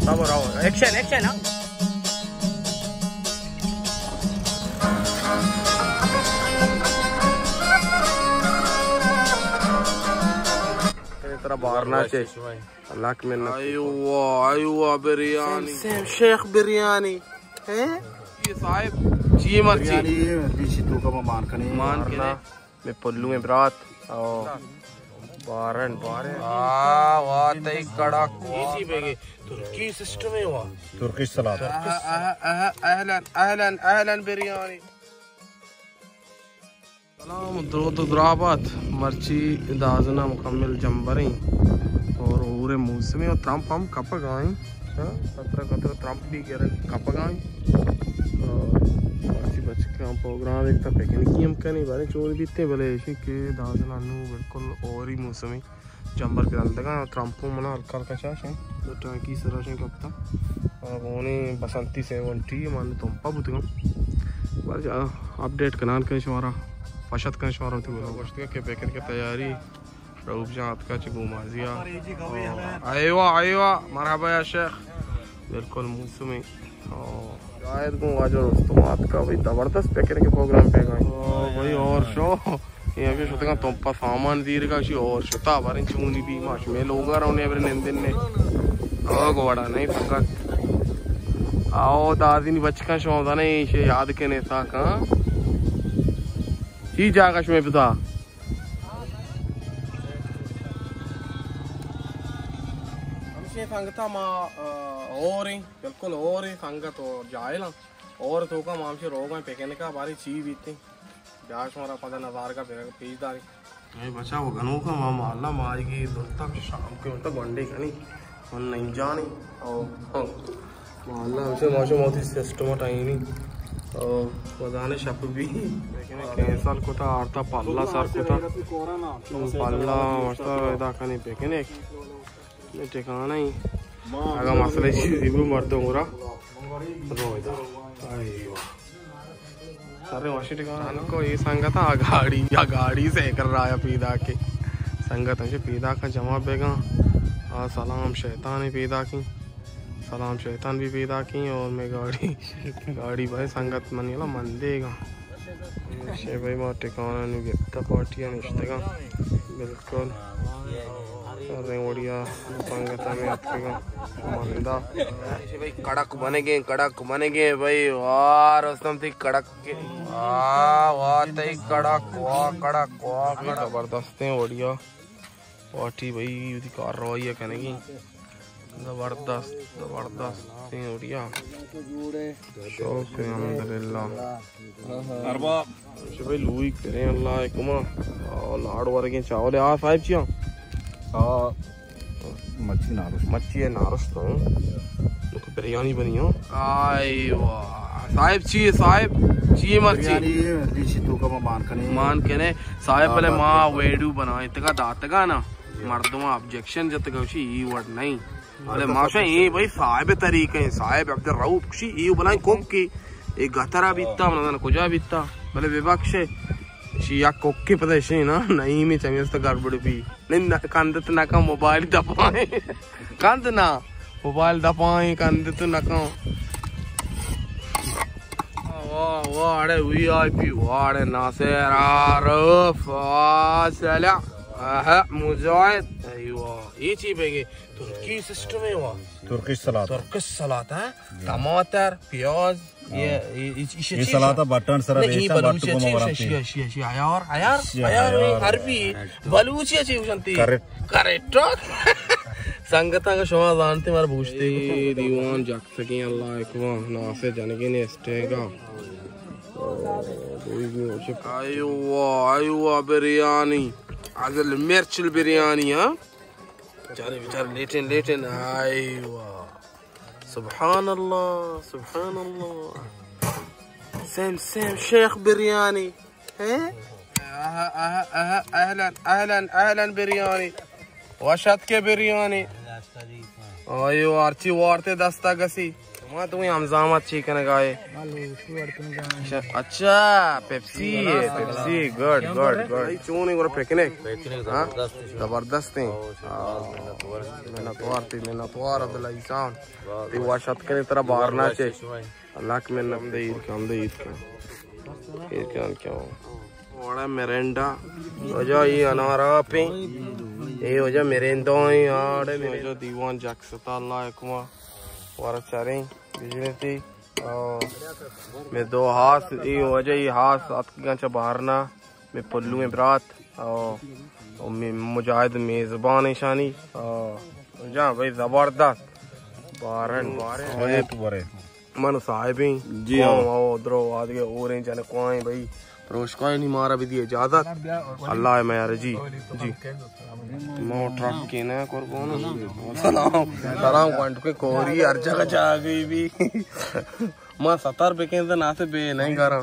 تب رہو، action, action, ہاں۔ ترا بارنا چے۔ اللہ کی منت۔ ایوا، ایوا بریانی۔ Same, same Sheikh biryani. ہیں؟ یہ صاحب، چی مرچی؟ بریانی یہ، دیشی تو کا مان کنے۔ مان کنے۔ میں پلو میں برات۔ او۔ بارن، بارن۔ آ، واہ، تئی کڑک۔ یہ چی بیگے؟ ترکی سسٹم ہے واہ۔ ترکی سلاد۔ اہ، اہ، اہ، اہلن، اہلن، اہلن بریانی۔ سلام، درود و درابات۔ مرچی دازنا مکمل جمبریں اور ہورے موسمیں اور ترمپ ہم کپگ آئیں۔ ہاں، قطرہ قطرہ ترمپ بھی گر کپگ آئیں۔ اور مرچی بچکاں پروگرام ایک تا پکنکی ہم کنی، بارے چون بیتے، بلے ایشی کہ دازنا نو بالکل اوری موسمیں۔ جمبر گرندگاں، ترمپوں منا ہلکا ہلکا چاشیں۔ دو ٹانکی سرا شیں کپتا۔ اور گونی بسنتی سیونٹی من تمپا بوتگاں۔ بس جا اپڈیٹ کنان کن شمارا، پشت کن شمارا وتی گلو۔ گوشتگا کہ پیکر کے تیاری، رؤف جان اتکا چہ گومازیا۔ ایوا، ایوا، مرحبا یا شیخ۔ بالکل موسمی۔ او، شاید گوں واجہ رستم آتکا بھئی، زبردست پکنک پروگرام پیگا۔ او بھئی، اور شو، یہ ہمیں شتگاں تمپا سامان زیرگا شی اور شتا باریں چونی بھی ما شمے لوگا رونے بر نندن نے۔ او گوڑا نہیں سنگت۔ آؤ دادی نی بچکاں شو دانے ایشے یاد کنے ساکاں۔ چی جاگا شمے پتا؟ ہمشی سنگتا ما، آ، اور ہیں، بالکل اور ہیں، سنگت اور جاہل ہیں۔ اور توکا ما ہمشی روگا پکنکا باری چی بیتے۔ بیا شمارا پدا نظارگا پیش داری۔ اے بچا وہ گنوکا ما محلہ ما آئی گی دلتا شام کے ہوتا گونڈے کنی۔ من نہیں جانی۔ او، او۔ واللہ ہمشہ ما شما وتی سسٹم ٹائمی۔ او، خدا نے شپ بھی۔ لیکن کینسل کتا، آرتا پلہ سر کتا۔ پلہ مشتا ادا کنی پکنک۔ ٹھکانہ ہی۔ اگا مسئلہ چیزی بھی مردم گرا۔ رو ادا۔ ایوہ۔ سر وشی ٹکان کو یہ سنگت آ گاڑی یا گاڑی سے کر رہا ہے پیدا کے۔ سنگت ہمشہ پیدا کا جمع بیگا۔ آ سلام شیطان پیدا کی۔ سلام شیطان بھی پیدا کی اور میں گاڑی، گاڑی بھائی سنگت منی لا من دے گا۔ شے بھائی ما ٹکانا نو گپتا پارٹی نشتگا۔ بالکل۔ سریں وڑیا سنگت ہمیں اتکگاں۔ مندا۔ بھائی کڑک بنگیں، کڑک بنگیں بھائی، واہ رستم تئی کڑک کے۔ واہ، واہ تئی کڑک، واہ کڑک، واہ کڑک۔ زبردستیں وڑیا۔ پارٹی بھائی وتی کارروائی کنگی۔ زبردست، زبردستیں وڑیا۔ شوق الحمدللہ۔ ارباب۔ اچھا بھائی، لوئی کریں اللہ حکما۔ آ، لاڑ ورگیں چاولے۔ آ، صاحب چیاں؟ آ، مچھی نارشت۔ مچھی ہے نارشت، ہاں۔ تو کہ بریانی بنی ہو۔ آئی واہ۔ صاحب چی ہے، صاحب؟ چی ہے مرچی؟ بریانی ہے، دیشی تو کا مان کنے۔ مان کنے۔ صاحب، بلے ما ویڈیو بنائیں تگا داتگا نا۔ مردم آبجیکشن جتگا، وشی ای وڑ نہیں۔ بلے ماشا اے بھائی صاحب طریقہ ہیں، صاحب عبدالرؤف کشی اے بلائیں کوکی، اے گترا بیتا، من نزاناں کجا بیتا، بلے ببخشے، شی یک کوکی پتہ شی نا، نہیں میں چمیست گڑبڑ بھی۔ نہیں، نہ، کندت نہ کن موبائل دپائیں۔ کند نا، موبائل دپائیں، کندت نہ کن۔ واہ، واہ، اڑے وی آئی پی، واہ، اڑے ناصر عارف، واہ، سلام، آہا، مجاہد، ایوہ، یہ چی بگے؟ ترکی سسٹم ہے واہ۔ ترکی سلاد۔ ترکی سلاد، ہاں؟ ٹماٹر، پیاز، یہ، یہ، یہ، یہ یہ چیز سلاد ہے۔ بٹن سر نہیں، یہ ریچا بلوچی بٹ کو چیز، مغرب شی، کی۔ شی، شی، عیار، عیار، شی، عیار، عیار۔ عربی، بلوچی چیز شنتی۔ کریکٹ۔ کریکٹ۔ سنگتاں کہ شما زانتے مارا بوشتے دیوان جک سکیں اللہ اکبر ناسے جنگے نے اسٹیگا۔ ایوا، ایوا بریانی۔ ازل مرچل بریانی، ہاں؟ چارے بیچار لیٹن، لیٹن، ایوا۔ سبحان اللہ، سبحان اللہ۔ Same, same Sheikh biryani. ہیں؟ اہ، اہ، اہ، اہلن، اہلن، اہلن بریانی۔ وشت کے بریانی۔ آیو ہرچی وارتے دستا گسی۔ ما تو ہمزامت چی کنگا ئے؟ اچھا، پیپسی ہے، پیپسی، گڈ، گڈ، گڈ۔ بھائی، چون ہے گورا پکنک؟ پکنک ہاں؟ زبردست ہے۔ زبردست ہے۔ منتوار تئی، منتوار عبداللہ احسان۔ تئی وش اتکنے ترا بارنا چے۔ لک منت۔ دے ایر کن، دے ایر کن۔ ایر کن کیا؟ وڑا مرینڈا۔ وجہ ای انار آپ ہیں۔ اے وجہ مرینڈا ہیں، آڑے وجہ دیوان جک ستا اللہ حکمہ۔ ورا چریں بجنتی۔ او، مئے دو ہاس، ای وجہ ای ہاس اتکگاں چہ بارنا، مئے پلویں برات، او، او مئے مجاہد میزبان ایشانی، او، جان بھائی زبردست۔ بارن، بارن۔ من صاحبیں۔ جی ہاں۔ او، او، درو آدگے اوریں جنکوائیں بھائی۔ پروشکائیں، نی مارا بدی اجازت۔ اللہ میار جی۔ جی۔ موٹر کینا قربان۔ سلام۔ سلام، کوانٹو کے کوری ہر جگہ جا گئی بھی۔ ما ستر بکن تو ناتے بے نہیں گھراں۔